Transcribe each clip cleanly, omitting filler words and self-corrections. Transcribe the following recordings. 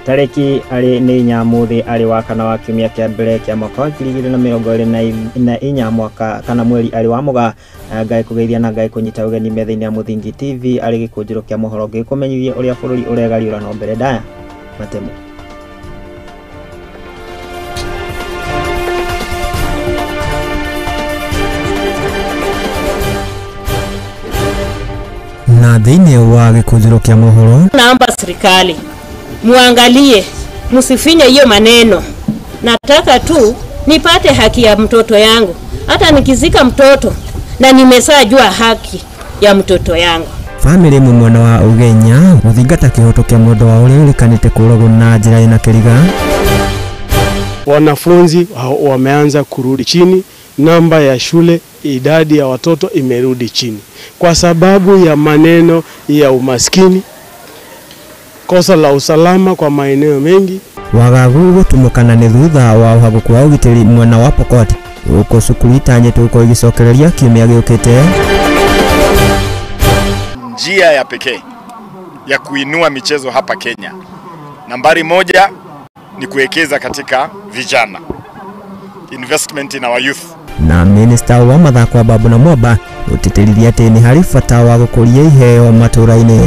Tarĩki arĩ nĩ inya mũthĩ arĩ wa kana wa kiumia kĩa mbere kĩa mwaka wa 2024 mwaka kana mweri arĩ wa Mũgaa. Ngai kũgeithia na Ngai kũnyita ũgeni metha-inĩ ya Mũthingi TV arĩ gĩkũnjĩro kĩa mohoro ngĩkũmenyithia ũrĩa bũrũri ũregariũra no mbere ndaya matemo. Na thĩinĩ wa gĩkũnjĩro kĩa mohoro, naomba serikali muangalie, msifinye hiyo maneno. Nataka tu nipate haki ya mtoto yangu. Hata nikizika mtoto na nimesajua haki ya mtoto yangu. Family mu mwena wa Ugenya guthingata kihoto kia mwendwa wa uria urikanite kuragwo na njira ina kiriga. Wanafunzi wameanza kurudi chini, namba ya shule, idadi ya watoto imerudi chini kwa sababu ya maneno ya umaskini, kosa la usalama kwa maeneo mengi. Wagagu gutumukana ni thutha wa uhaguku wa ugitiri mwena wa Pokot uko cukuru itanyĩtwo gũkorwo igĩcokereria kiumia gĩũkĩte. Njia ya pekee ya kuinua michezo hapa Kenya, nambari moja ni kuwekeza katika vijana, investment in our youth. Na minister wa mathako Ababu Namwamba gũtĩtĩrithia atĩ nĩ harĩ bata wa gũkũria iheo matũra-inĩ.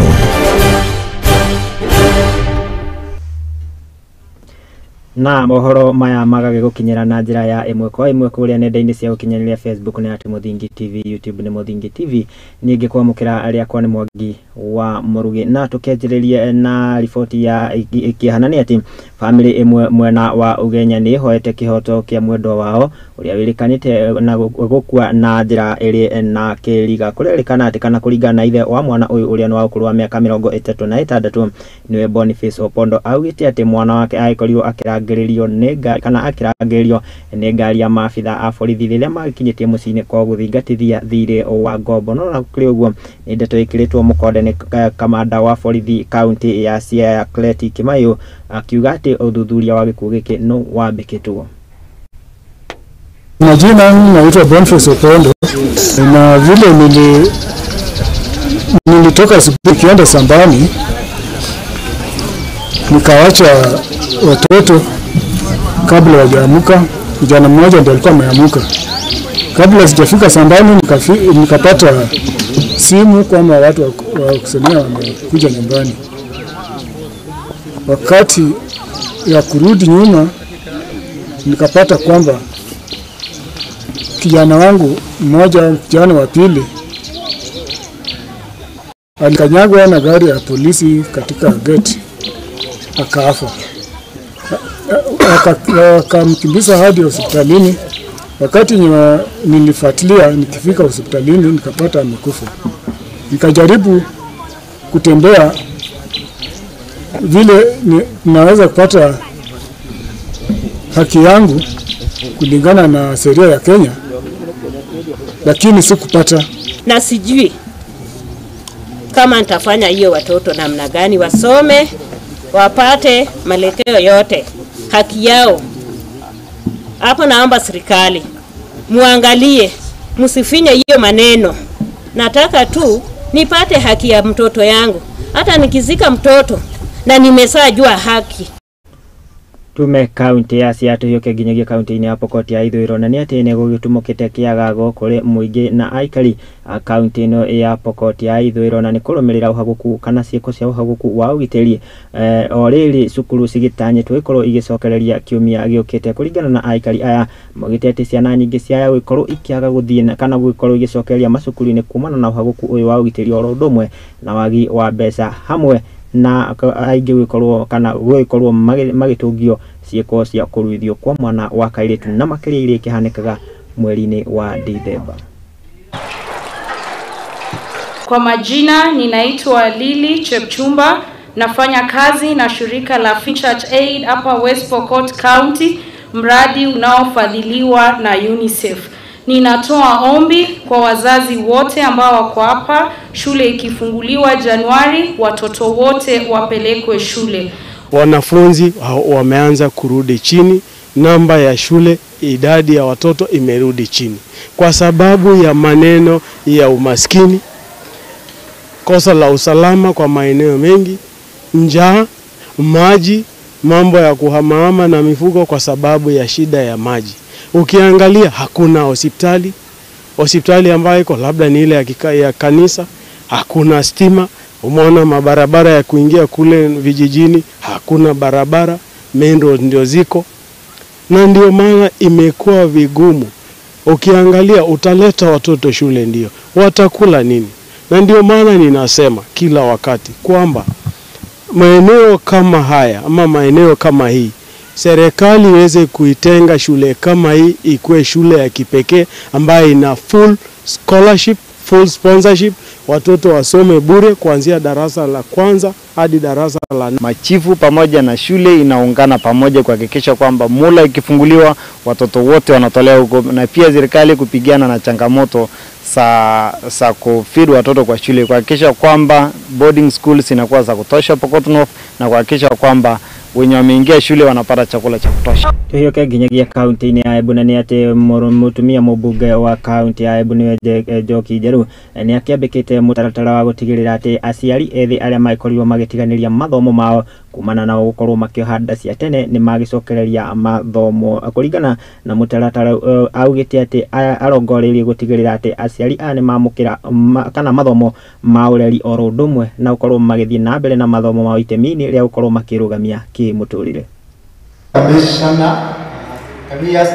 Na mohoro maya magagĩgũkinyĩra na njĩra ya ĩmwe kwa ĩmwe kũrĩa nenda-inĩ cia ũkinyanĩria Facebook nĩ at Mũthingi TV, YouTube nĩ Mũthingi TV. Ningĩ kwamũkĩra rĩakwa nĩ Mwangi wa Mũrugĩ. Na tũkĩanjĩrĩrie na riboti ya kĩhana nĩ atĩ family ĩmwe mwena wa Ugenya nĩ ĩhoete kĩhoto kĩa mwendwa wao ũrĩa wĩrĩkanĩte na gũkua na njĩra ĩrĩ na kĩriga. Kũrerĩkana atĩ kana kũringana na ithe wa mwana ũyũ ũrĩa nĩ wa ũkũrũ wa mĩaka 36 nĩwe Boniface Opondo augĩte atĩ mwana wake agĩkorirwo akĩrangĩrĩrio nĩ ngari kana akĩrangĩrĩrio nĩ ngari ya maabitha a borithi rĩrĩa magĩkinyĩtie mũciĩ-inĩ kwao gũthingatithia thirĩ wa ngombo. No na kũrĩ ũguo nĩ ndeto ĩkĩrĩtwo mũkonde nĩ kamanda wa borithi kaunti ya Siaya Cleti Kimaiyo akiuga atĩ ũthuthuria wa gĩkuũ gĩkĩ no wambĩkĩtwo. Majina naitwa Boniface Opondo, na vile nilitoka asubuhi kienda sambani nikawacha watoto kabla hawajaamuka. Kijana mmoja ndiye alikuwa ameamuka. Kabla sijafika sambani nikapata simu kwamba watu wa kusomea wamekuja nyumbani. Wakati ya kurudi nyuma nikapata kwamba kijana wangu mmoja, kijana wa pili, alikanyagwa na gari ya polisi katika gate akaafa. Akamkimbiza hadi hospitalini. Wakati nilifuatilia nikifika hospitalini nikapata amekufa. Nikajaribu kutembea vile naweza kupata haki yangu kulingana na sheria ya Kenya, lakini sikupata. Na sijui kama nitafanya hiyo watoto namna gani wasome wapate malekeo yote haki yao. Hapo naomba serikali muangalie, msifinye hiyo maneno. Nataka tu nipate haki ya mtoto yangu. Hata nikizika mtoto na nimesajua haki. Tume kaunti ya Siaya tuhiũke nginyagia kaunti-inĩ ya Pokot ya ithũĩro na nĩ atĩ nĩ gũgĩtumũkĩte kĩagago kũrĩ mũingĩ na aikari a kaunti ĩno ya Pokot ya ithũĩro na nĩ kũrũmĩrĩra ũhagũku kana ciĩko cia ũhagũku wa ũgitĩri. O rĩrĩ cukuru cigĩtanyĩtwo ikorwo igĩcokereria kiumia gĩũkĩte. Kũringana na aikari aya maugĩte atĩ ciana nyingĩ ciaya gũkorwo ikĩaga gũthiĩ kana gũkorwo igĩcokereria macukuru-inĩ kumana na ũhagũku ũyũ wa ũgitĩri oro ũndũ ũmwe na wagi wa mbeca hamwe na aingĩ gũkorwo kana gũkorwo magĩtũngio ciĩko cia kũruithio kwa mwana wa kairĩtu na makĩria iria ikĩhanĩkaga mweri-inĩ wa Dithemba. Kwa majina ninaitwa Lily Chepchumba, nafanya kazi na shirika la Church Aid hapa West Pokot County, mradi unaofadhiliwa na UNICEF. Ninatoa ombi kwa wazazi wote ambao wako hapa, shule ikifunguliwa Januari, watoto wote wapelekwe shule. Wanafunzi wameanza kurudi chini, namba ya shule, idadi ya watoto imerudi chini kwa sababu ya maneno ya umaskini, kosa la usalama kwa maeneo mengi, njaa, maji. Mambo ya kuhamahama na mifugo kwa sababu ya shida ya maji. Ukiangalia hakuna hospitali. Hospitali ambayo iko labda ni ile ya kanisa, hakuna stima. Umeona mabarabara ya kuingia kule vijijini, hakuna barabara, main road ndio ziko. Na ndio maana imekuwa vigumu. Ukiangalia utaleta watoto shule ndio, watakula nini? Na ndio maana ninasema kila wakati kwamba maeneo kama haya ama maeneo kama hii, serikali iweze kuitenga shule kama hii ikuwe shule ya kipekee ambayo ina full scholarship, full sponsorship, watoto wasome bure kuanzia darasa la kwanza hadi darasa la nne. Machifu pamoja na shule inaungana pamoja kuhakikisha kwamba mula ikifunguliwa watoto wote wanatolewa huko, na pia serikali kupigana na changamoto za kufeed watoto kwa shule, kuhakikisha kwamba boarding schools inakuwa za kutosha Pokot North, na kuhakikisha kwamba wenye wameingia shule wanapata chakula cha kutosha. Tuhiyoke nginyagia kaunti-inĩ ya Embu, na nĩ atĩ mũtumia mũmbunge wa kaunti ya Embu nĩwe Njoki Njeru nĩ akĩambĩkĩte mũtaratara wa gũtigĩrĩra atĩ aciari ethĩ arĩa magĩkorirwo magĩtiganĩria mathomo mao kumana na gũkorwo makĩoha nda cia tene nĩ magĩcokereria mathomo kũringana na mũtaratara. Augĩte atĩ arongoreirie gũtigĩrĩra atĩ aciari aya nĩ mamũkĩra kana mathomo ma ũreri oro ũndũ ũmwe na gũkorwo magĩthiĩ na mbere na mathomo mao itemi-inĩ rĩa gũkorwo makĩrũgamia kĩmũtũrĩre. Commissioner, can we ask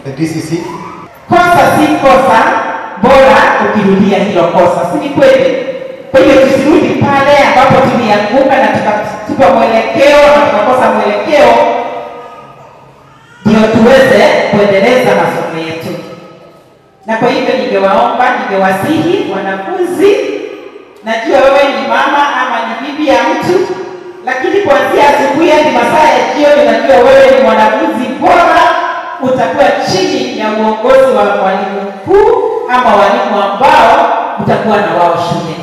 the DCC? Kosa si kosa, bora ukirudia hilo kosa, si ni kweli? Kwa hiyo tusirudi pale ambapo tulianguka na tukatupa mwelekeo na tukakosa mwelekeo, ndio tuweze kuendeleza masomo yetu. Na kwa hivyo ningewaomba, ningewasihi wanafunzi, najua wewe ni mama ama ni bibi ya mtu, lakini kuanzia asubuhi hadi masaa ya jioni, najua wewe ni mwanafunzi bora, utakuwa chini ya uongozi wa mwalimu mkuu ama walimu ambao utakuwa na wao shule.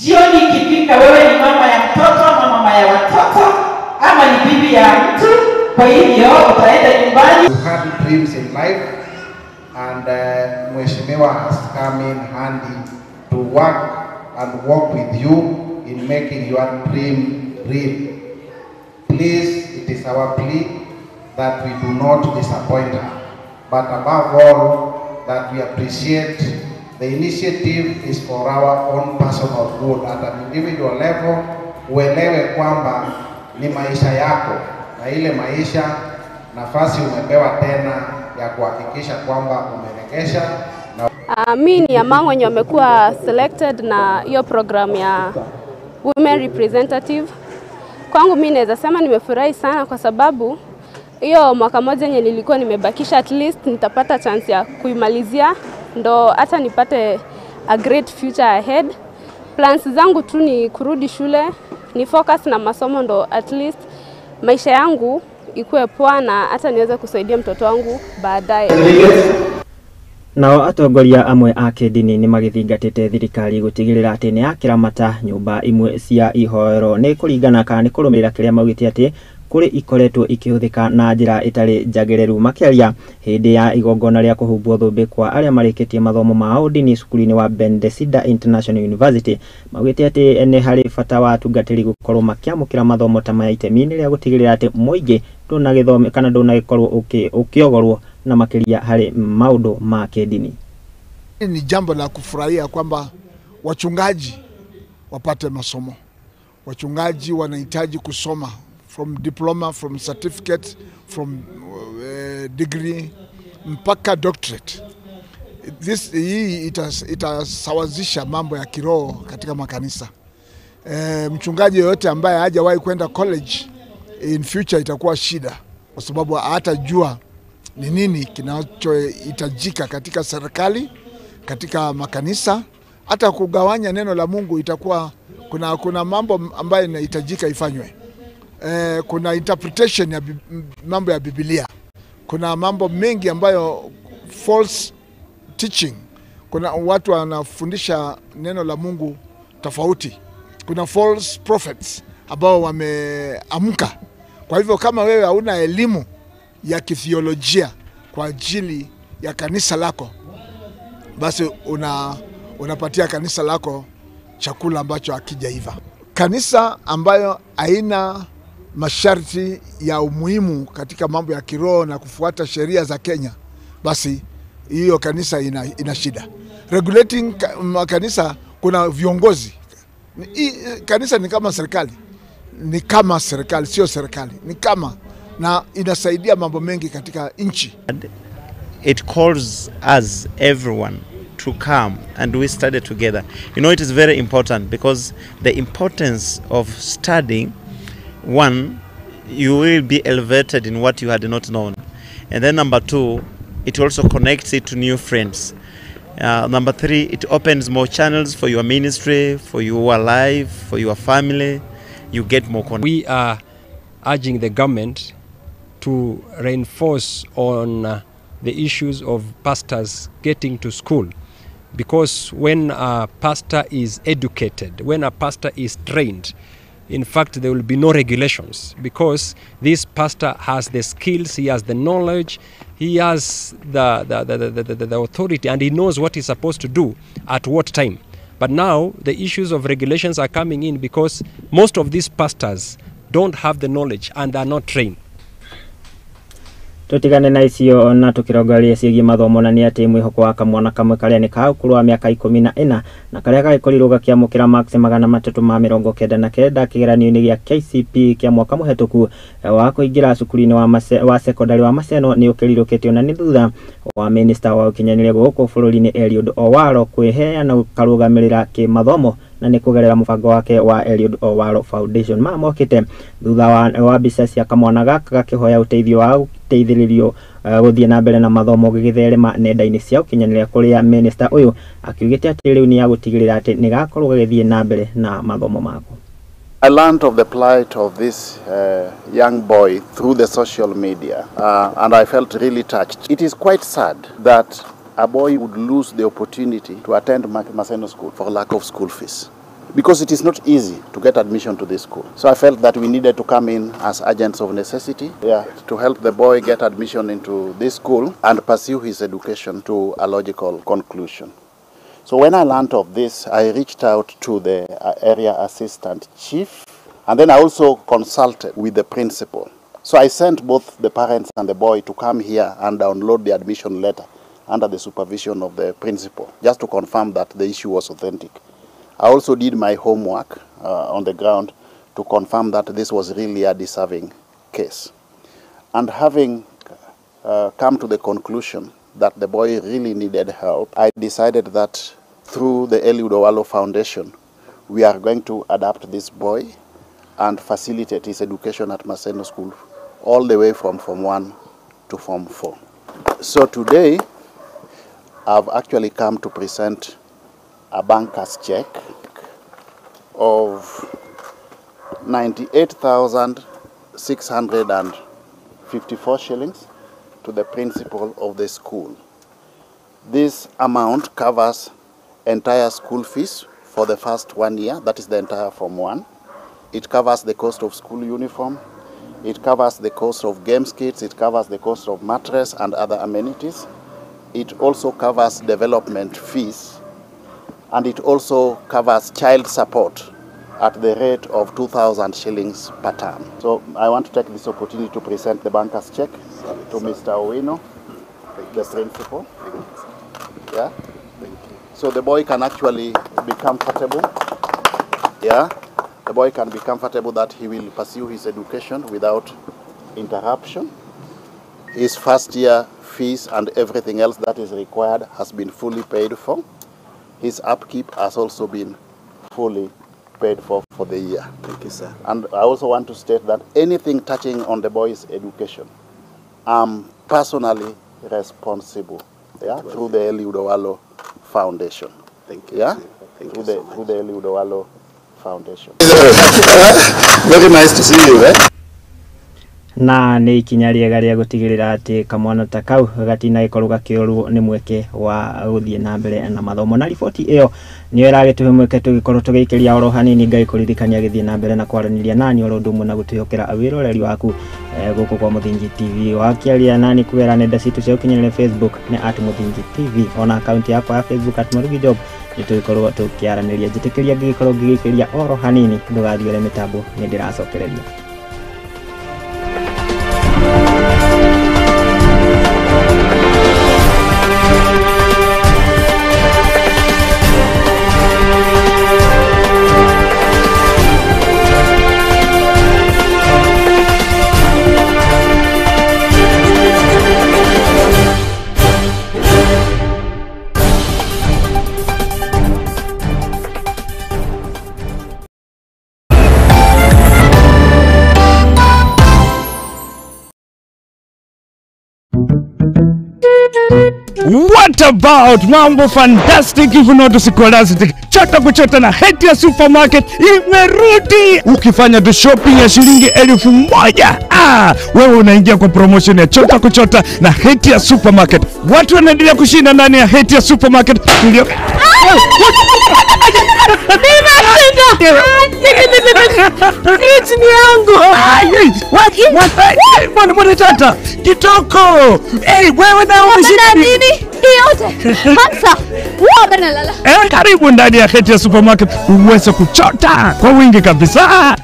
Jioni ikifika, wewe ni mama ya mtoto ama mama ya watoto ama ni bibi ya mtu, kwa hivyo utaenda nyumbani. You had dreams in life and Mheshimiwa has come in handy to work and work with you in making your dream real. Please, it is our plea that we do not disappoint her, but above all, that we appreciate the initiative is for our own personal good. At an individual level, uelewe kwamba ni maisha yako, na ile maisha nafasi umepewa tena ya kuhakikisha kwamba umerekesha. Mi ni among wenye wamekuwa selected na hiyo program ya Women Representative. Kwangu mi naweza sema nimefurahi sana kwa sababu hiyo mwaka moja yenye nilikuwa nimebakisha, at least nitapata chance ya kuimalizia ndo hata nipate a great future ahead. Plans zangu tu ni kurudi shule, ni focus na masomo ndo at least maisha yangu ikuwe poa na hata niweze kusaidia mtoto wangu baadaye. Nao atongoria amwe a kĩndini nĩ magĩthingatĩte thirikari gũtigĩrĩra atĩ nĩ yakĩramata nyũmba imwe cia ihoero nĩ kũringana kana nĩ kũrũmĩrĩra kĩrĩa maugĩte atĩ kũrĩ ikoretwo ikĩhũthĩka na njĩra ĩtarĩ njagĩrĩru. Makĩaria hĩndĩ ya igongona rĩa kũhumbwo thũmbĩ kwa arĩa marĩkĩtie mathomo mao ndini cukuru-inĩ wa Bendesida International University, maugĩte atĩ nĩ harĩ bata wa atungatĩri gũkorwo makĩamũkĩra mathomo ta maya itemi-inĩ rĩa gũtigĩrĩra atĩ mũingĩ ndũnagĩthome kana ndũnagĩkorwo ũkĩogorwo na makĩria harĩ maũndũ ma kĩndini. Ni jambo la kufurahia kwamba wachungaji wapate masomo. Wachungaji wanahitaji kusoma from diploma, from certificate, from degree mpaka doctorate. Hii itasawazisha mambo ya kiroho katika makanisa. Mchungaji yoyote ambaye hajawahi kwenda college in future itakuwa shida, kwa sababu hatajua ni nini kinachohitajika katika serikali, katika makanisa. Hata kugawanya neno la Mungu itakuwa kuna mambo ambayo inahitajika ifanywe. Kuna interpretation ya mambo ya Biblia. Kuna mambo mengi ambayo false teaching. Kuna watu wanafundisha neno la Mungu tofauti. Kuna false prophets ambao wameamka. Kwa hivyo kama wewe hauna elimu ya kithiolojia kwa ajili ya kanisa lako, basi unapatia kanisa lako chakula ambacho hakijaiva. Kanisa ambayo haina masharti ya umuhimu katika mambo ya kiroho na kufuata sheria za Kenya, basi hiyo kanisa ina shida. Regulating kanisa, kuna viongozi. Kanisa ni kama serikali. Ni kama serikali, sio serikali. Ni kama, na inasaidia mambo mengi katika nchi. It calls us, everyone, to come and we study together. You know, it is very important because the importance of studying, one, you will be elevated in what you had not known. And then number two, it also connects it to new friends. Number three, it opens more channels for your ministry, for your life, for your family. You get more connections. We are urging the government to reinforce on the issues of pastors getting to school, because when a pastor is educated, when a pastor is trained, in fact there will be no regulations, because this pastor has the skills, he has the knowledge, he has the authority, and he knows what he's supposed to do at what time. But now the issues of regulations are coming in because most of these pastors don't have the knowledge and are not trained. Tutigane na icio na tukirongoreria ciĩgiĩ mathomo na nĩ atĩ mwĩhoko wa kamwana kamwe karĩa nĩ ka ũkũrũ wa mĩaka 14 na karĩa gagĩkorirwo gakĩamũkĩra marks 399 kĩgeranio-inĩ gĩa KCPE kĩa mwaka mũhetũku wa kũingĩra cukuru-inĩ wa secondary wa Maseno nĩ ũkĩrirũkĩtio na nĩ thutha wa minister wa ũkinyanĩria gũkũ bũrũri-inĩ Eliud Owalo kwĩheana karũgamĩrĩra kĩmathomo na nĩ kũgerera mũbango wake wa Eliud Owalo Foundation. Mamokĩte thutha wa mbica cia kamwana gaka gakĩhoya ũteithio wa gũteithĩrĩrio gũthiĩ na mbere na mathomo gĩgĩtherema nenda-inĩ cia ũkinyanĩria kũrĩa minister ũyũ akiugĩte atĩ rĩu nĩ agũtigĩrĩra atĩ nĩ gakorwo gagĩthiĩ na mbere na mathomo mako. I learned of the plight of this young boy through the social media, and I felt really touched. It is quite sad that a boy would lose the opportunity to attend Maseno School for lack of school fees, because it is not easy to get admission to this school. So I felt that we needed to come in as agents of necessity, to help the boy get admission into this school and pursue his education to a logical conclusion. So when I learned of this, I reached out to the area assistant chief, and then I also consulted with the principal. So I sent both the parents and the boy to come here and download the admission letter under the supervision of the principal, just to confirm that the issue was authentic. I also did my homework on the ground to confirm that this was really a deserving case. And having come to the conclusion that the boy really needed help, I decided that through the Eliud Owalo Foundation, we are going to adapt this boy and facilitate his education at Maseno School all the way from Form 1 to Form 4. So today, I've actually come to present a banker's check of 98,654 shillings to the principal of the school. This amount covers entire school fees for the first 1 year, that is the entire Form 1. It covers the cost of school uniform, it covers the cost of games kits, it covers the cost of mattress and other amenities. It also covers development fees, and it also covers child support at the rate of 2,000 shillings per term. So I want to take this opportunity to present the banker's check to Mr. Owino, the principal. Yeah. So the boy can actually be comfortable. Yeah. The boy can be comfortable that he will pursue his education without interruption. His first year fees and everything else that is required has been fully paid for. His upkeep has also been fully paid for the year. Thank you, sir. And I also want to state that anything touching on the boy's education, I'm personally responsible, yeah, through the Eliud Owalo Foundation. Thank you. Yeah? Thank through you so much. Through the Eliud Owalo Foundation. Very nice to see you, eh? Na nĩ ikinya rĩega rĩa gũtigĩrĩra atĩ kamwana ta kau gatinagĩkorwo gakĩũrwo nĩ mweke wa gũthiĩ na mbere na mathomo. Na riboti ĩyo nĩyo ĩragĩtũhe mweke tũgĩkorwo tũgĩikĩria oro hanini. Ngai kũririkania gĩthiĩ na mbere na kwaranĩria nani oro ũndũ ũmwe na gũtwĩhokera wĩroreri waku gũkũ kwa Mũthingi TV. Wakĩaria nani kũgerera nenda citũ cia ũkinyanĩria Facebook nĩ @Mũthingi TV, ona akaunti yakwa ya Facebook @Marugi Job nĩtũgĩkorwo tũkĩaranĩria. Njĩtĩkĩria ngĩgĩkorwo ngĩgĩikĩria oro hanini, ndũgathiũre mĩtambo, nĩ ndĩracokereria. What about mambo fantastic if not scholastic? Chota kuchota na Hetia Supermarket imerudi. Ukifanya tu shopping ya shilingi 1000, wewe unaingia kwa promotion ya Chota Kuchota na Hetia Supermarket. Watu wanaendelea kushinda ndani ya Hetia Supermarket. Fridge ni yangu. Mbona tata? Kitoko. Eh, wewe na umeshinda nini? Hii yote. Hamsa. Wewe na lala. Karibu ndani ya Hetia Supermarket uweze kuchota kwa wingi kabisa.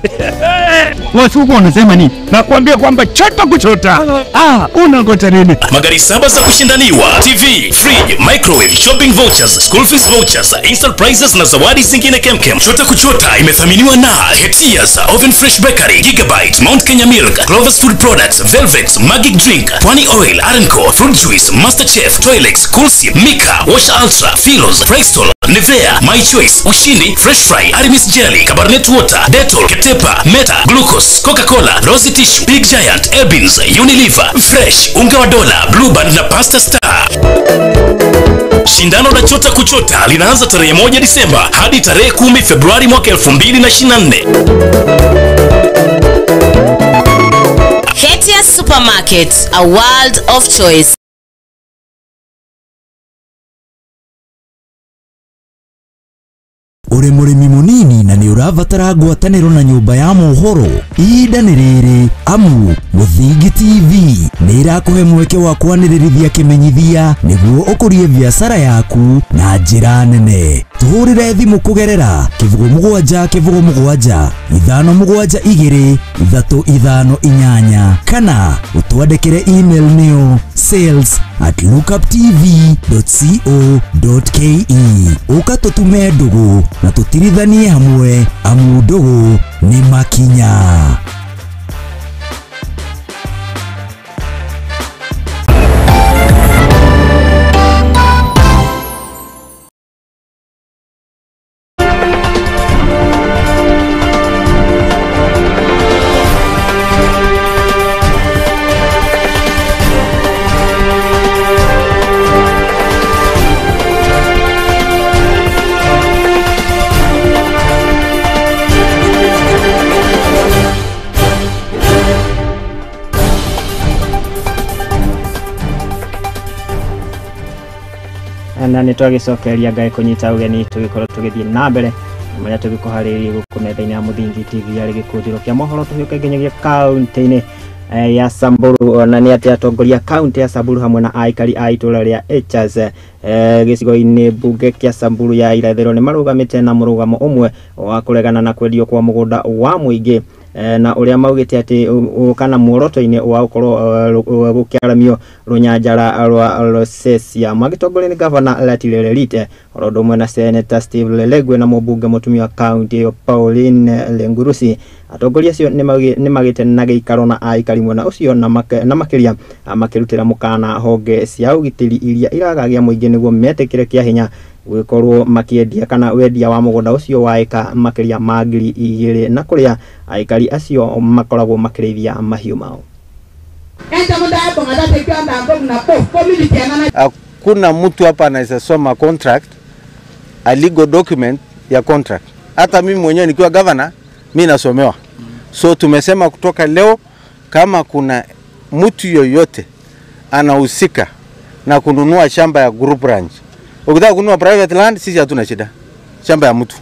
Watu wanasema nini? Nakwambia kwamba chota kuchota. Unangoja nini? Magari 7 za kushindaniwa, TV, fridge, microwave, shopping vouchers, school fees vouchers, instant prizes na zawadi zingine kemkem. Chota Kuchota imethaminiwa na Hetias, Oven Fresh Bakery, Gigabyte, Mount Kenya Milk, Clover's Food Products, Velvet, Magic Drink, Pwani Oil, Arenco, Fruit Juice, Master Chef, Toilex, Coolsi, Mika, Wash Ultra, Philos, Bristol, Nivea, My Choice, Ushindi, Fresh Fry, Aramis Jelly, Cabernet Water, Dettol, Ketepa, Meta, Glucose, Coca-Cola, Rosy Tissue, Big Giant, Ebins, Unilever, Fresh, Unga wa Dola, Blue Band na Pasta Star. Shindano la Chota Kuchota linaanza tarehe 1 Disemba hadi tarehe 10 Februari mwaka 2024. Hetia Supermarket, a world of choice. Uri mũrĩmi mũnini na nĩ ũrabatara ngwatanĩro na nyũmba ya mohoro, ihinda nĩ rĩrĩ amu Mũthingi TV nĩ ĩrakũhe mweke wa kwanĩrĩrithia kĩmenyithia nĩguo ũkũrie biacara yaku na njĩra nene. Tũhũrĩre thimũ kũgerera 07 07 572 358 kana ũtwandĩkĩre email nĩyo sales@lookuptv.co.ke. Ũka tũtume ndũgũ na tũtirithanie hamwe amu ndũgũ nĩ makinya. Na nĩ twagicokeria Ngai kũnyita ũgeni tũgĩkorwo tũgĩthiĩ na mbere marĩa tũgĩkũharĩrĩrie gũkũ metha-inĩ ya Mũthingi TV arĩ gĩkũnjĩro kĩa mohoro tũhĩũke nginyagia kaunti-inĩ ya Samburu. Na nĩ atĩ atongoria kaunti ya Samburu hamwe na aikari a itũra rĩa Echas gĩcigo-inĩ mbunge kĩa Samburu ya irathĩro nĩ marũgamĩte na mũrũgamo ũmwe wa kũregana na kwendio kwa mũgũnda wa mũingĩ na ũrĩa maugĩte atĩ kana muoroto-inĩ wa gũkorwo gũkĩaramio rũnyanjara rwa Losesia. Magĩtongorio nĩ gavana Lati Lelit oro ũndũ ũmwe na Senator Steve Lelegwe na mũmbunge mũtumia wa kaunti ĩyo Pauline Lengurusi. Atongoria acio nĩ magĩte na gĩikaro na aikari mwena ũcio na makĩria makĩrutĩra mũkana honge cia ũgitĩri iria iragagia mũingĩ nĩguo metĩkĩre kĩa hinya gũgĩkorwo makĩendia kana wendia wa mũgũnda ũcio wa ĩka makĩria ma 2000 na kũrĩa aikari acio makoragwo makĩrĩithia mahiũ mao. Hakuna mtu hapa anaweza soma contract, a legal document ya contract. Hata mimi mwenyewe nikiwa governor, mimi nasomewa. So tumesema kutoka leo kama kuna mtu yoyote anahusika na kununua shamba ya group ranch. Ukitaka kununua private land sisi hatuna shida. Shamba ya mtu.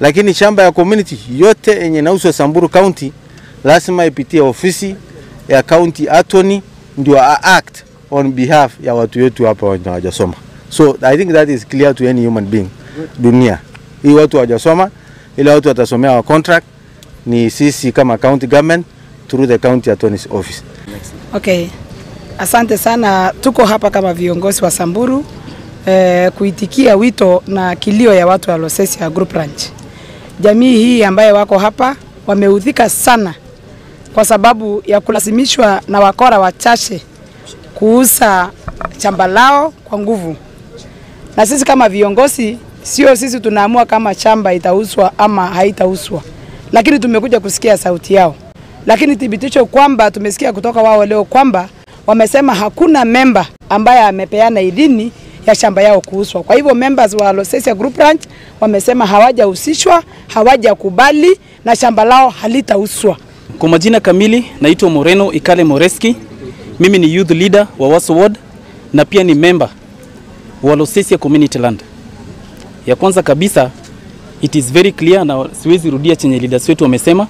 Lakini shamba ya community yote yenye inauzwa Samburu County lazima ipitie ofisi ya county attorney ndio act on behalf ya watu wetu hapa hawajasoma. So I think that is clear to any human being. Dunia. Hii watu hawajasoma, ila watu watasomea wa contract ni sisi kama county government through the county attorney's office. Okay. Asante sana. Tuko hapa kama viongozi wa Samburu kuitikia wito na kilio ya watu wa Losesia Group Ranch. Jamii hii ambaye wako hapa wameudhika sana kwa sababu ya kulazimishwa na wakora wachache kuuza shamba lao kwa nguvu. Na sisi kama viongozi, sio sisi tunaamua kama shamba itauzwa ama haitauzwa. Lakini tumekuja kusikia sauti yao. Lakini thibitisho kwamba tumesikia kutoka wao leo kwamba wamesema hakuna memba ambaye amepeana idhini ya shamba yao kuuzwa. Kwa hivyo members wa Losesia Group Ranch wamesema hawajahusishwa, hawajakubali na shamba lao halitauzwa. Kwa majina kamili naitwa Moreno Ikale Moreski. Mimi ni youth leader wa Waso Ward na pia ni member wa Losesia Community Land. Ya kwanza kabisa, it is very clear na siwezi rudia chenye leaders wetu wamesema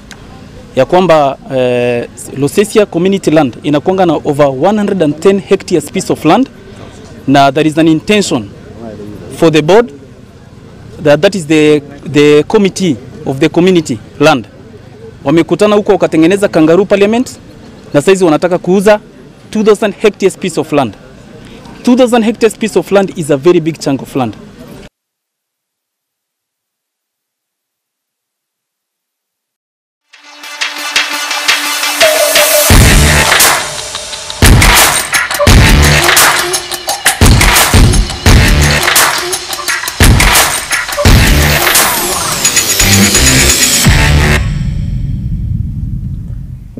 ya kwamba Losesia Community Land inakuanga na over 110 hectares piece of land, na there is an intention for the board that is the committee of the community land. Wamekutana huko wakatengeneza kangaroo parliament na saizi wanataka kuuza 2000 hectares piece of land. 2000 hectares piece of land is a very big chunk of land.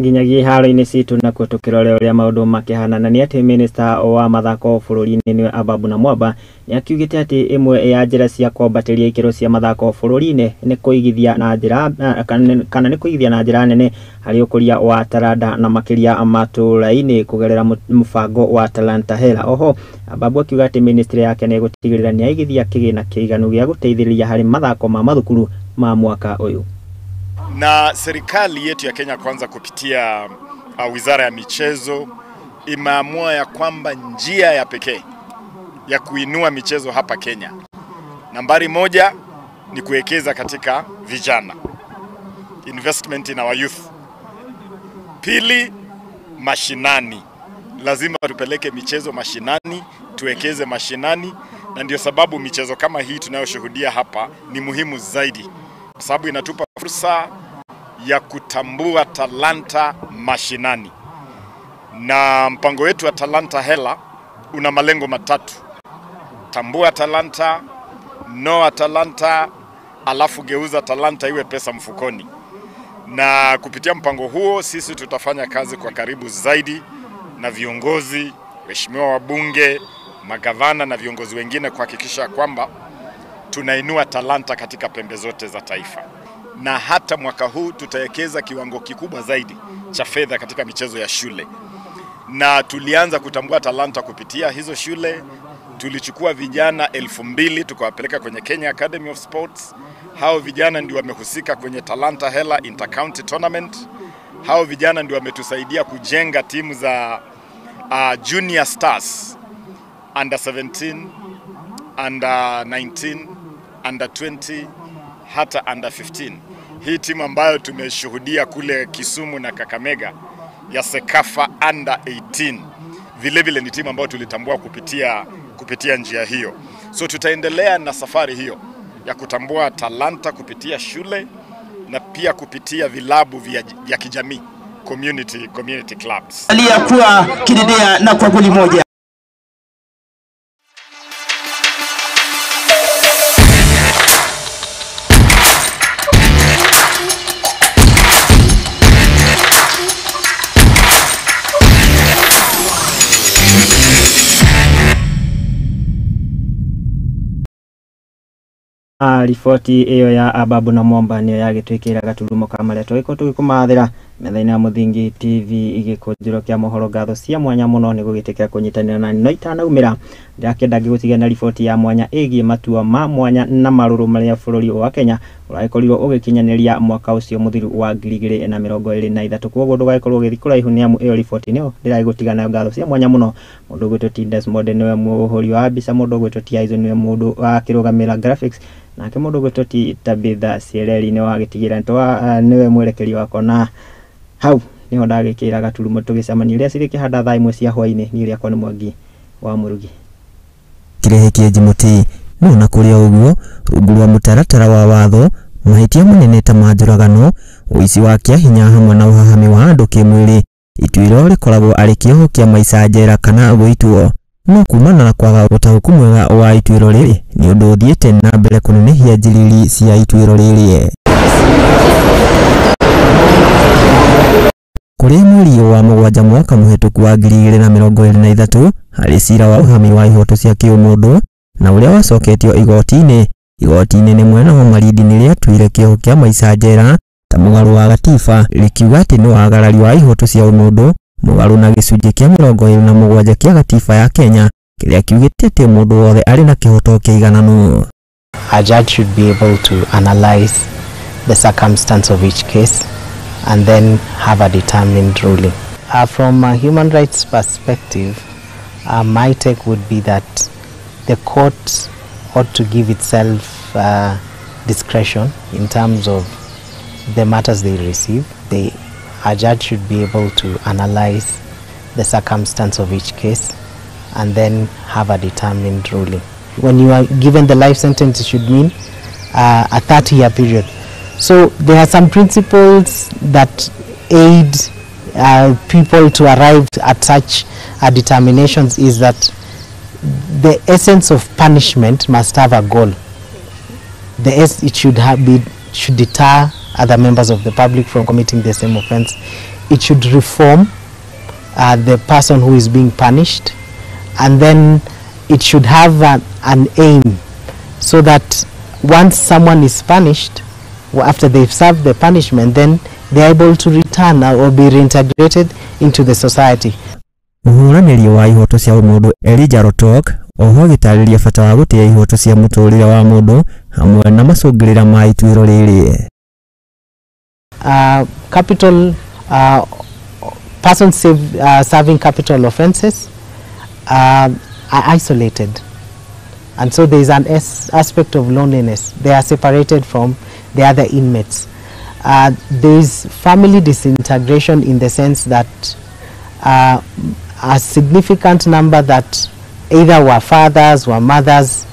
Nginyagia iharo-inĩ citũ nakuo tũkĩrore ũrĩa maũndũ makĩhana, na nĩ atĩ minista wa mathako bũrũri-inĩ nĩwe Ababu Namwamba nĩ akiugĩte atĩ ĩmwe ya njĩra cia kwambatĩria ikĩro cia mathako bũrũri-inĩ nĩ kũigithia na njĩra kana nĩ kũigithia na njĩra nene harĩ ũkũria wa taranda na makĩria matũũra-inĩ kũgerera mũbango wa Talanta Hela. Oho Ababu akiuga atĩ ministry yake nĩ ĩgũtigĩrĩra nĩ yaigithia kĩgĩna kĩiganu gĩa gũteithĩrĩria harĩ mathako ma mathukuru ma mwaka ũyũ. Na serikali yetu ya Kenya Kwanza kupitia Wizara ya Michezo imeamua ya kwamba njia ya pekee ya kuinua michezo hapa Kenya, nambari moja ni kuwekeza katika vijana, investment in our youth. Pili, mashinani. Lazima tupeleke michezo mashinani, tuwekeze mashinani, na ndio sababu michezo kama hii tunayoshuhudia hapa ni muhimu zaidi, kwa sababu inatupa fursa ya kutambua talanta mashinani. Na mpango wetu wa Talanta Hela una malengo matatu: tambua talanta, noa talanta, alafu geuza talanta iwe pesa mfukoni. Na kupitia mpango huo sisi tutafanya kazi kwa karibu zaidi na viongozi, waheshimiwa wabunge, magavana na viongozi wengine kuhakikisha kwamba tunainua talanta katika pembe zote za taifa. Na hata mwaka huu tutawekeza kiwango kikubwa zaidi cha fedha katika michezo ya shule. Na tulianza kutambua talanta kupitia hizo shule. Tulichukua vijana 2000 tukawapeleka kwenye Kenya Academy of Sports. Hao vijana ndio wamehusika kwenye Talanta Hela Intercounty Tournament. Hao vijana ndio wametusaidia kujenga timu za Junior Stars under 17, under 19, under 20, hata under 15. Hii timu ambayo tumeshuhudia kule Kisumu na Kakamega ya Sekafa under 18 vile vile ni timu ambayo tulitambua kupitia njia hiyo. So tutaendelea na safari hiyo ya kutambua talanta kupitia shule na pia kupitia vilabu vya kijamii, community clubs. Aliyakuwa kidedea na kwa goli moja. Riboti iyo ya Ababu Namwamba niyo yagĩtwĩkĩra gaturumo ka marĩa tũgĩkorwo tũgĩkũmathĩra metha-inĩ ya Mũthingi TV igĩkũnjĩro kĩa mohoro. Ngatho cia mwanya mũno nĩ gũgĩtĩkĩra kũnyitanĩra nani, no itanaumĩra ndĩrakĩenda ngĩgũtigia na riboti ya mwanya ĩgiĩ matua ma mwanya na marũrũ marĩa bũrũri wa Kenya ũragĩkorirwo ũgĩkinyanĩria mwaka ũcio mũthiru wa 2023. Koguo ndũgagĩkorwo ũgĩthiĩ kũraihu nĩ amu ĩyo riboti nĩyo ndĩragĩgũtiga nayo. Ngatho cia mwanya mũno mũndũ ũgwĩtwo T Desmond nĩwe mũhũri wa mbica, mũndũ ũgwĩtwo T Aizo nĩwe mũndũ wakĩrũgamĩra graphics, nake mũndũ ũgwĩtwo T Tabitha Siereri nĩwe wagĩtigĩra nĩwe mwerekeri wakwa, na hau niho ndagĩkĩra gaturumo tũgĩcemania ũrĩa cirĩkĩhanda thaa 1 cia hwaĩ-inĩ. Niĩ rĩakwa nĩ Mwangi wa Mũrugi. Kĩrehe kĩenji mũtĩ no na kũrĩ o ũguo rungu rwa mũtaratara wa watho mahĩtia manene ta ma njũragano, ũici wa kĩahinya hamwe na ũhahami wa andũ kĩmwĩrĩ, ituĩro rĩkoragwo arĩ kĩoho kĩa maica njera kana gũitwo. No kumana na kwaga ũtaũku mwega wa ituĩro rĩrĩ nĩ ũndũ ũthiĩte na mbere kũnenehia njiriri cia ituĩro rĩrĩ. Kũrĩ mweri wa 7 mwaka mũhetũku wa 2023 Harĩ cira wa ũhami wa ihoto cia kĩũmũndũ na ũrĩa wacoketio igoti-inĩ. Igoti inene mwena wa Malindi nĩ rĩatuire kĩoho kĩa maica njera ta mũgarũ wa gatiba, rĩkiuga atĩ nĩ wagarari wa ihoto cia ũmũndũ, mũgarũ na gĩcunjĩ kĩa 27 kĩa gatiba ya Kenya kĩrĩa kiugĩte atĩ mũndũ wothe arĩ na kĩhoto kĩigananu. A judge should be able to analyze the circumstance of each case and then have a determined ruling. From a human rights perspective, my take would be that the court ought to give itself discretion in terms of the matters they receive. A judge should be able to analyze the circumstance of each case and then have a determined ruling. When you are given the life sentence, it should mean a 30-year period. So there are some principles that aid people to arrive at such determinations, is that the essence of punishment must have a goal. It should deter other members of the public from committing the same offense. It should reform the person who is being punished, and then it should have an aim, so that once someone is punished, after they've served the punishment, then they are able to return or be reintegrated into the society. Mũhũranĩri wa ihoto cia ũmũndũ Elijah Rotok oho agĩtarĩria bata wa gũtĩa ihoto cia mũtũrĩre wa mũndũ hamwe na macũngĩrĩra ma ituĩro rĩrĩ. Capital persons serving capital offenses are isolated, and so there is an aspect of loneliness. They are separated from the other inmates. There is family disintegration in the sense that a significant number that either were fathers or mothers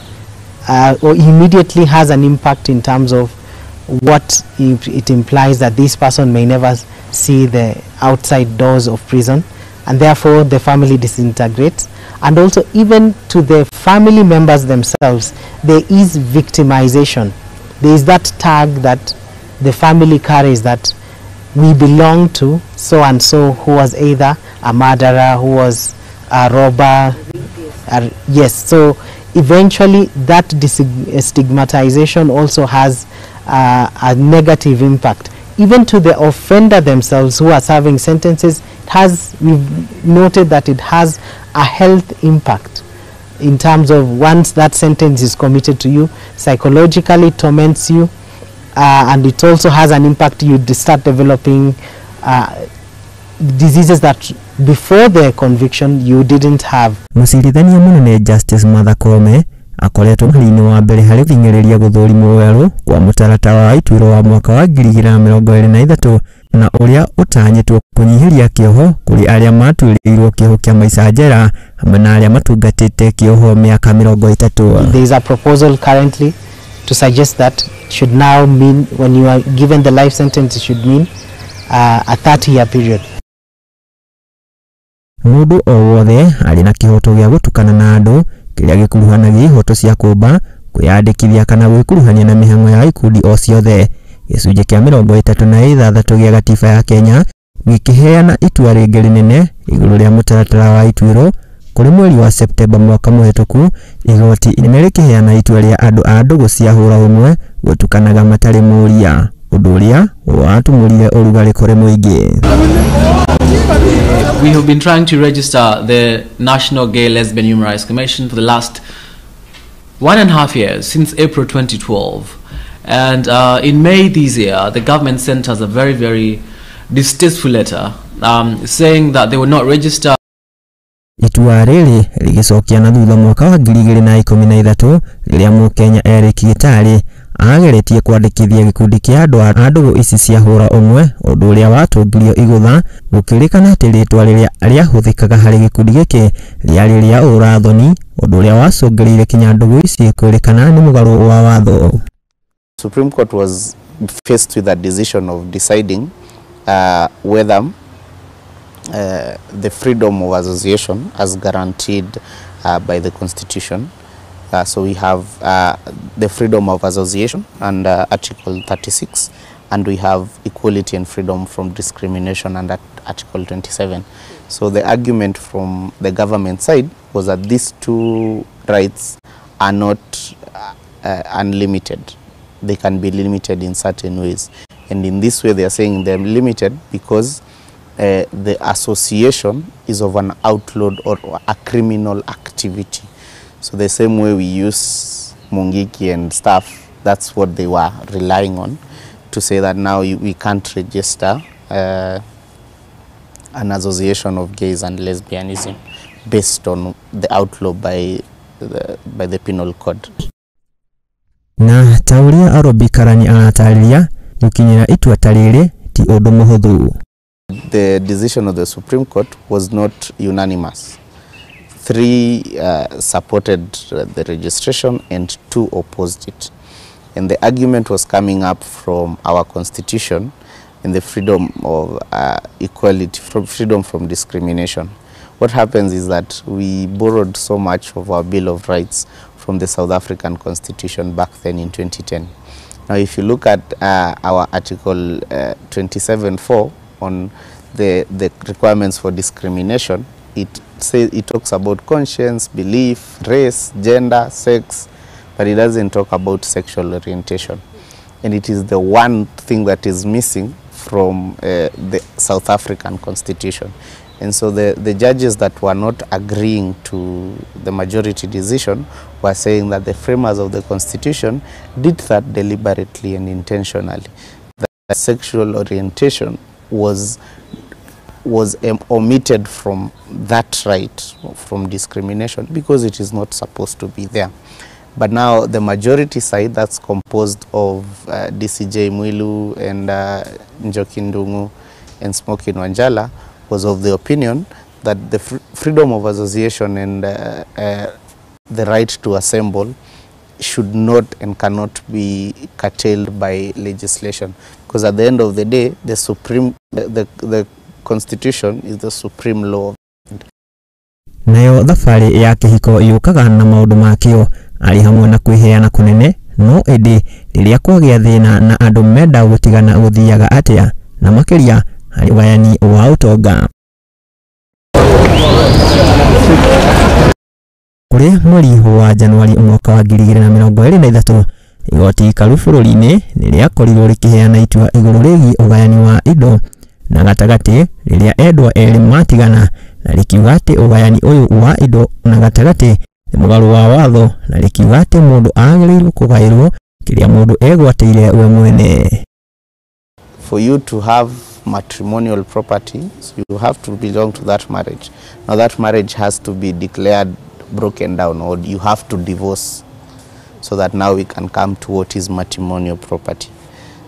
or immediately has an impact in terms of what it implies that this person may never see the outside doors of prison, and therefore the family disintegrates. And also even to the family members themselves, there is victimization. There is that tag that the family carries that we belong to so and so, who was either a murderer, who was a robber. Yes, so eventually that stigmatization also has a negative impact. Even to the offender themselves who are serving sentences, we've noted that it has a health impact in terms of once that sentence is committed to you, psychologically torments you, and it also has an impact. You start developing diseases that before the conviction you didn't have. Mũcirithania mũnene Justice Martha Koome akoretwo mũhari-inĩ wa mbere harĩ gũthing'ĩrĩria gũthũrimwo werũ kwa mũtaratara wa ituĩro wa mwaka wa 2023 na ũrĩa ũtanyĩtwo kũnyihĩria kĩoho kũrĩ arĩa matuĩrĩirwo kĩoho kĩa maica njera hamwe na arĩa matungatĩte kĩoho mĩaka 30. There is a proposal currently to suggest that it should now mean when you are given the life sentence, it should mean a 30-year period. Mũndũ o wothe arĩ na kĩhoto gĩa gũtukana na andũ kĩrĩa gĩkuruhanagia ihoto cia kũmba, kwĩyandĩkithia kana gwĩkuruhania na mĩhang'o ya ikundi o ciothe. Gĩcunjĩ kĩa 36 gĩa gatiba ya Kenya gĩkĩheana itua rĩngĩ rĩnene igũrũ rĩa mũtaratara wa ituĩro kũrĩ mweri wa Septemba mwaka mũhĩtũku, igoti inene rĩkĩheana itua rĩa andũ a ndũgũ cia hũra ũmwe gũtukanaga matarĩ mũria, ũndũ ũrĩa watumũrire ũrugarĩ kũrĩ mũingĩ. We have been trying to register the National Gay, Lesbian, Human Rights Commission for the last 1.5 years, since April 2012. And in May this year, the government sent us a very, very distasteful letter saying that they will not register. Itua rĩrĩ rĩgĩcokia na thutha mwaka wa 2013 rĩrĩa Mũkenya Eric Gitari ageretie kwandĩkithia gĩkundi kĩa andũ a ndũgũ ici cia hũra ũmwe, ũndũ ũrĩa watũngirio igũtha gũkĩrĩkana atĩ rĩtwa rĩrĩa rĩahũthĩkaga harĩ gĩkundi gĩkĩ rĩarĩ rĩa ũrathoni, ũndũ ũrĩa wacũngĩrĩirie kinya ndũgũ ici kwĩrĩkana nĩ mũgarũ wa watho. Supreme Court was faced with a decision of deciding whether the freedom of association as guaranteed by the Constitution. So we have the freedom of association under Article 36, and we have equality and freedom from discrimination under Article 27. So the argument from the government side was that these two rights are not unlimited. They can be limited in certain ways. And in this way, they are saying they're limited because the association is of an outlawed or a criminal activity. So the same way we use Mungiki and stuff, that's what they were relying on to say that now we can't register an association of gays and lesbianism based on the outlaw by the penal code. Na ta ũrĩa Orobi Karani aratarĩria gũkinyĩra itua ta rĩrĩ ti ũndũ mũhũthũ. The decision of the Supreme Court was not unanimous. 3 supported the registration and 2 opposed it. And the argument was coming up from our constitution and the freedom of equality, from freedom from discrimination. What happens is that we borrowed so much of our Bill of Rights from the South African Constitution back then in 2010. Now, if you look at our Article 27.4 on the requirements for discrimination, it says, it talks about conscience, belief, race, gender, sex, but it doesn't talk about sexual orientation. And it is the one thing that is missing from the South African Constitution. And so the judges that were not agreeing to the majority decision were saying that the framers of the Constitution did that deliberately and intentionally. That sexual orientation was omitted from that right, from discrimination, because it is not supposed to be there. But now the majority side, that's composed of DCJ Mwilu and Njoki Ndung'u and Smokin Wanjala, was of the opinion that the freedom of association and the right to assemble should not and cannot be curtailed by legislation, because at the end of the day, the Constitution is the supreme law. Nayo thabarĩ ya kĩhiko yũkaga na maũndũ makĩo arĩ hamwe na kwĩheana kũnene, no ĩndĩ rĩrĩa kwagĩa thĩna na andũ menda gũtigana gũthiaga atĩa, na makĩria harĩ ũgayani wa ũtonga. Kũrĩ mweri wa Januari mwaka wa 2023 igoti ikaru bũrũri-inĩ nĩ rĩakorirwo rĩkĩheana itua igũrũ rĩgiĩ ũgayani wa indo na gatagatĩ rĩrĩa endwa erĩ matigana, na rĩkiuga atĩ ũgayani ũyũ wa indo na gatagatĩ nĩ mũgarũ wa watho, na rĩkiuga atĩ mũndũ agĩrĩirwo kũgaĩrwo kĩrĩa mũndũ egwatĩire we mwene. For you to have matrimonial property, so you have to belong to that marriage. Now that marriage has to be declared broken down, or you have to divorce, so that now we can come to what is matrimonial property.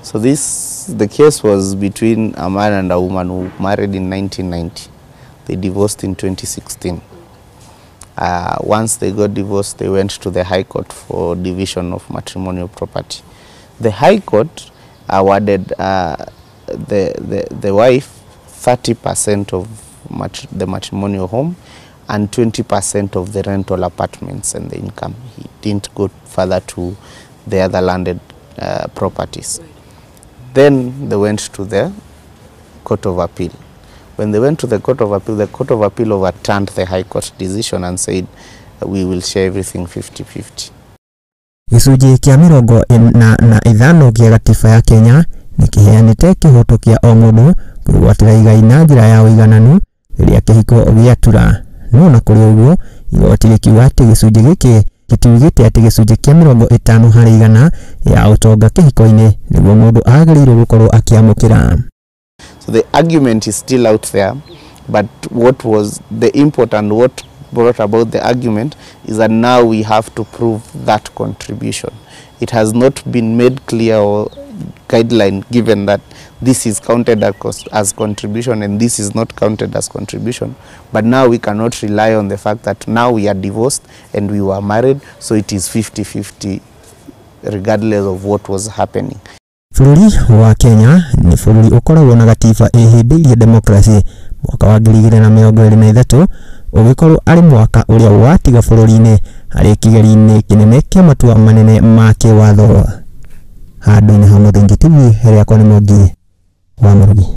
So the case was between a man and a woman who married in 1990. They divorced in 2016. Once they got divorced, they went to the High Court for division of matrimonial property. The High Court awarded the wife 30% of the matrimonial home and 20% of the rental apartments and the income. He didn't go further to the other landed properties. Then they went to the Court of Appeal. When they went to the Court of Appeal, the Court of Appeal overturned the High Court decision and said, we will share everything 50-50. Gĩcunjĩ kĩa 45 kĩa gatiba ya Kenya nĩ kĩheanĩte kĩhoto kĩa o mũndũ kwĩgwatĩra igai na njĩra ya ũigananu rĩrĩa kĩhiko gĩatura. No na kũrĩ ũguo, igoti rĩkiuga atĩ gĩcunjĩ gĩkĩ gĩtiugĩte atĩ gĩcunjĩ kĩa 50 harĩ igana ya ũtonga kĩhiko-inĩ nĩguo mũndũ agĩrĩirwo gũkorwo akĩamũkĩra. So the argument is still out there, but what was the import and what brought about the argument is that now we have to prove that contribution. It has not been made clear or guideline given that this is counted as contribution and this is not counted as contribution. But now we cannot rely on the fact that now we are divorced and we were married, so it is 50-50 regardless of what was happening. Bũrũri wa Kenya nĩ bũrũri ũkoragwo na gatiba ĩhĩmbĩirie demokrasi. Mwaka wa 2023 ũgĩkorwo arĩ mwaka ũrĩa watiga bũrũri-inĩ harĩ kĩgeri-inĩ kĩnene kĩa matua manene ma kĩwatho. Handũ-inĩ ha Mũthingi TV, rĩakwa nĩ Mwangi wa Mũrugi.